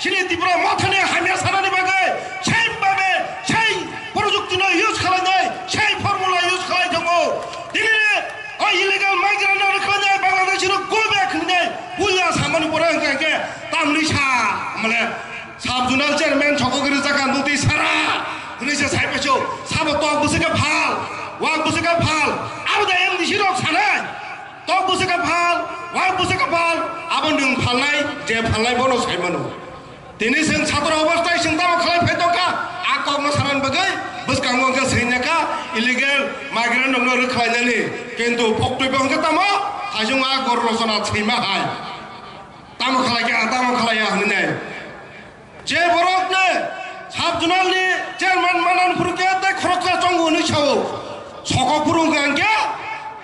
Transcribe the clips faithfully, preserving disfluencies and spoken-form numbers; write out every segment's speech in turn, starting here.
Chini Tipra Mothani hamya sanani bagwi sei babe, sei projukti no use khlainai, sei formula use khlai tongo. Tini o illegal migrant no rwkhlainai, Bangladeshi rok go back hwnwi puila samani pore hwnkhe hwnkhe tamni sa, mane, sub zonal chairman chokogri jaka nuti sara hwnwi se sai paisio, sabo tok bwswk khe phal, wak bwswk khe phal, abo da M D C rok sanai. Tok bwswk khe phal, wak bwswk khe phal, abo nwng phalnai, je phalnai bono sai mano. Tini chwng chhatro obostai chwng tamo khlai phai tongkha, a kokno sanani bagwi bwskango hwnkhe swinya kha illegal migrant rokno rwkhlainani, kintu poktwi bo hwnkhe tamo thaichung a gor rosona thwima hai. Tamo khlai kha, tamo khlai ya hwnwi nai. Je borokni sub zonalni chairman manani phuru khe tei khoroksa chongo hwnwi sao. Soko phuru hwnkhe ang khe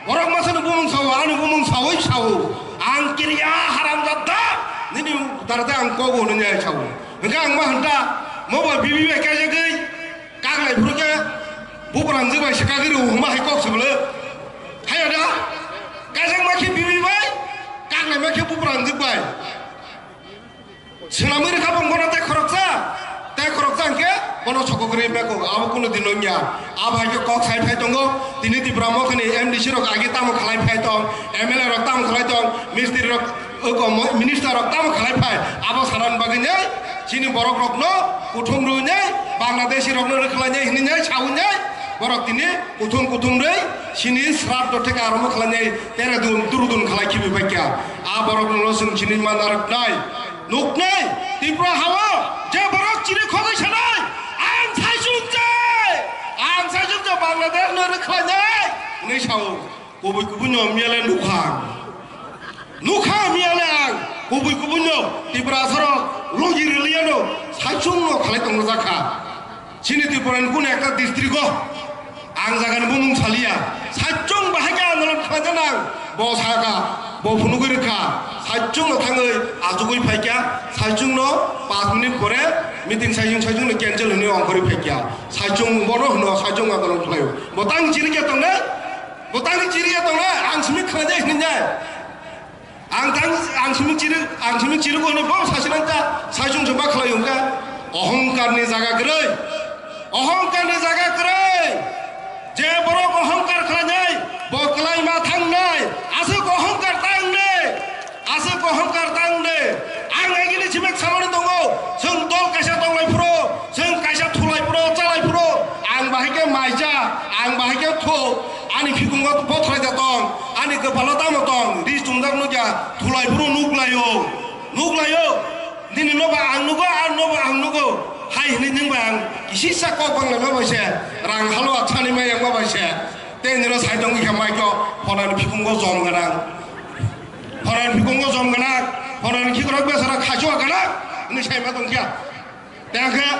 borok masani bumung sao, ani bumung saui sao. Ang kiriya haramjada nini darate ang kogo hwnwi nai sao. Hwnkhe ang ma hwnta mo bai bibi bai kaijagwi kaklai phuru khe buprang jwk bai swkagwi rw hwnba hai kok se bwle. Haiya da? Kaijak ma khe bibi bai, kaklai ma khe buprang jwk bai. Swnamwi rwkha bo bono tei khoroksa, tei khoroksa hwnkhe bono sokogri meko, abo kunu dino wngya. Abo hai khe kok sai phai tongo, tini Tipra Mothani M D C rok agi tamo khlai phai tong, M L A rok tamo khlai tong, mistri rok, oko mo-, minister rok tamo khlai phai, abo sanani bagwi nai chini borok rokno kuthum rwnai, Bangladeshi rokno rwkhlainai hwnwi nai saui nai, borok tini kuthum kuthum rwi chini sraddho theka aromo khlainai tere dun turu dun khlai khibi bai kha. A borok no chwng chini manarok nai. Nuknai, Tripura hao je borok chiri khogwi sanai, ang saichung je, ang saichung je Bangladesh no rwkhlainai, hwnwi sao. Kubui kubui no miyale nukha. Nukha miyale ang, kubui kubui no Tripura asaro logi rwliya no saichung no khalai tongna jakha. Chini Tripura ni kunu ekta district o ang jaga ni bumung saliya. Saichung bahai khe andolon khlai jana ang. Bo saka, bo phunugwi rwkha. Saichung no thangwi achugwi phaikya. Saichung no panch minute pore meeting saichung saichung no cancel hwnwi ongkhorwi phaikya. Saichung bono hwno saichung andolon khlaio. Bo tang chirikya tongnai? Bo tang chirikya tongnai? Ang simi khlai jai hwnwi jai. Ang tang, ang simi chiri, ang simi chiri kono bo sasi nang ta, saichung chuma khlai ungka. Ohongkar ni jaga kwrwi. Ohongkar ni jaga kwrwi. Je borok ohongkar khlainai, bo kwlai ma thangnai. Aswk ohongkar tang de. Aswk ohongkar tang de. Ang agini chimek samani tongo. Chwng dol kaisa tonglai phuro, chwng kaisa thulai phuro, chalai phuro. Ang bahai khe maija, ang bahai khe tho. Ani phikungo bothrai da tong, ani kwpalo tamo tong, ri chumjak nukya, thulai phuru nuklaio, nuklaio, nini no ba ang nugo, ang no ba ang nugo, hai hini nung ba ang, kisisa kok bang lama bai se, rang halwa thani mai yang bai se, tei nino sai tong ikha mai kyo, phonani phikungo jom ganang, phonani phikungo jom ganang, phonani khikrok besara khachua ganang, ni sai ma tong kya. Tei hwnkhe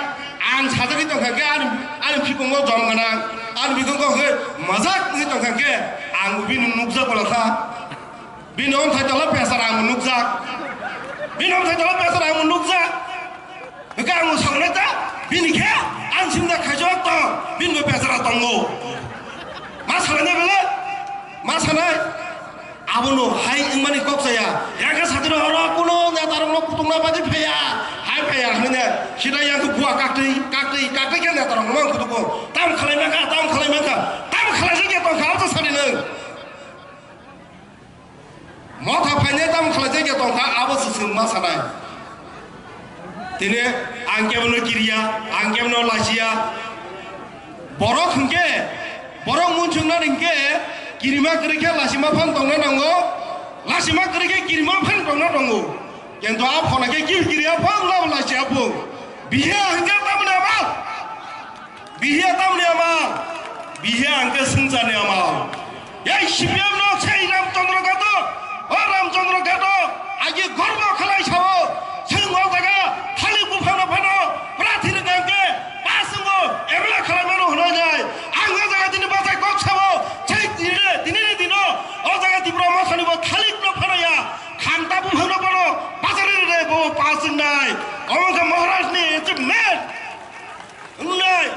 ang sajagwi tongkha khe ani, ani phikungo jom gwnang, ani bikongo hwnkhe majak wngwi tongkha khe ang bini nukjak bwla kha. Bini omthai tola pesar ang nukjak. Bini omthai tola pesar ang nukjak. Hwnkhe ang saknai ta bini khe ang simda khaijak tong, bini bo pesara tongo. Ma sanai na bele? Ma sanai? Abono hai wngmani kok chaya. Yang khe satiro oro kuno netarokno kutukna bagwi phaiya. Hai phaiya hwnwi ne. Sida yang khe bua kaktwi, kaktwi, kaktwi khe netarokno mang kutugo. Tam khlai mankha, tam khlai mankha. Tam khlaijak ya tongkha, abo sadi nwng. Motha phainai tam khlaijak ya tongkha, abo se chwng ma sanai. Tini ang kebono kiriya, ang kebono lachiya. Borok hwnkhe, borok munsukna hwnkhe kirima kwrwi khe lachima phan tongna nango, lachima kwrwi khe kirima phan tongna tongo. Kintu a phona khe kir kiriya phang labo lachiya phung. Bihiya hwnkhe tamni amal. Bihiya tamni amal. Bihiya hwnkhe swngcharni amal. Ei C P M no sei Ramchandra Ghato, o Ramchandra Ghato, agi gorbo khlai sao, chwng o jaga thalik buphangno phano prathi rwkha hwnkhe, paswngo M L A khlai mano hwnwi nai. Ang o jaga tini bachai kok sao, sei tini, tini ni dino o jaga Tipra Mothani bo thalikno phano ya, khanta buphangno phano bachari rwdi bo paswng nai. Omo khe Maharaj ni achievement. Wngnai,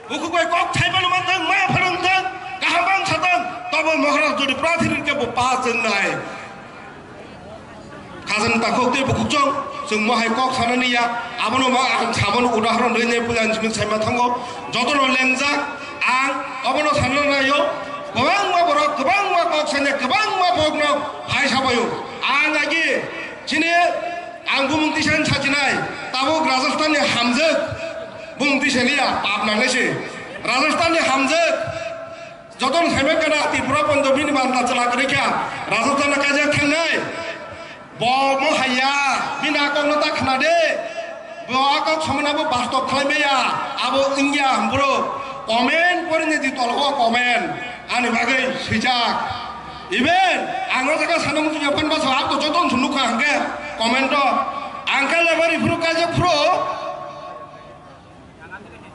bukhuk bai kok thaiphano manthang, maya phano wngthang, kaham bang satang, tobo Maharaj jodi prathi rwkhe bo pass wngnai. Aswk takhuk tei bukhuk chwng, chwng mohai kok sanani ya, abono ma ang sabono udahoron rwinai puila ang simi saima thango, jotono lengjak, ang obono sanani naio, kwbangma borok, kwbangma kok sanya, kwbangma borokno hai sabaio. Ang agi chini ang bumung tisa sachinai, tabuk Rajasthanni hamjwk bumung tisani ya, pap nangnai se. Rajasthanni hamjwk, jotono saiman kana Tripura Ponjabini banta chwla kwrwi kha, Rajasthanno kaijak thangnai. Bo mo haiya, bini a kokno ta khna de. Bo a kok samani abo bastop khlai maya, abo wngya hwnphru comment porinai di tolao comment. Ani bagwi swijak. Even ang o jaga sana muchungya phan baso abo joto wngthung nukha hwnkhe comment o. Ang khe lebar iphuru kaijak phuru.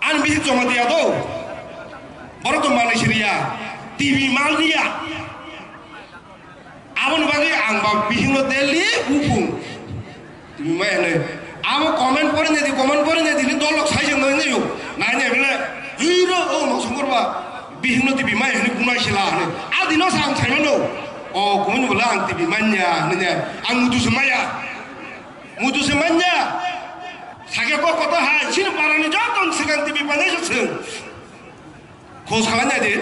Ani bihik choma tiya do. Borok to manwi siriya. T V mal niya. Aboni bagwi ang ba bihikno daily bufung. T V mai hwnwi. Abo comment porinai di, comment porinai di, ni dolok sai jeng nai nayo. Nai nai bele. Hiro o no songor ba. Bihikno T V mai hwnwi kunai sila hwnwi. A dino sa ang saimano. O kumuni bela ang T V manya hwnwi ne. Ang mutu se maya. Mutu se manya. Sakhe kok koto hai, chini parani joto swkang T V painai se chwng. Khos khalai nai di,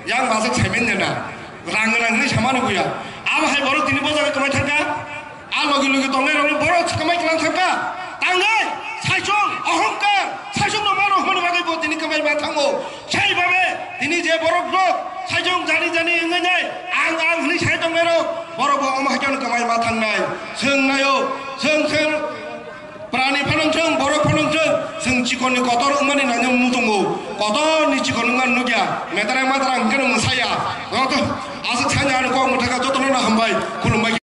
yang bajak saimen jana. Rang rang ni samani buya. Abo hai borok tini bojak kamai thangka. A logi logi tongnai rok borok kamai klang thangka. Tangai, saichung, ohongkar, saichung no mano hwnmani bagwi bo tini kamai ma thango. Sai babe, tini je borok rok, saichung jani jani wngwi nai, ang ang hwnwi sai tongnai rok, borok bo omo hai khe kamai ma thangnai. Chwng nayo, chwng chwng. Prani phanang chwng, borok phanang chwng, chwng chikon ni kotor wngmani nangya muchungo, kotor ni chikon wngmani nukya, metara matara hwnkhe no mwsaya. Joto aswk sanya ani kok mwthaka jotono no hambai, khulumbai.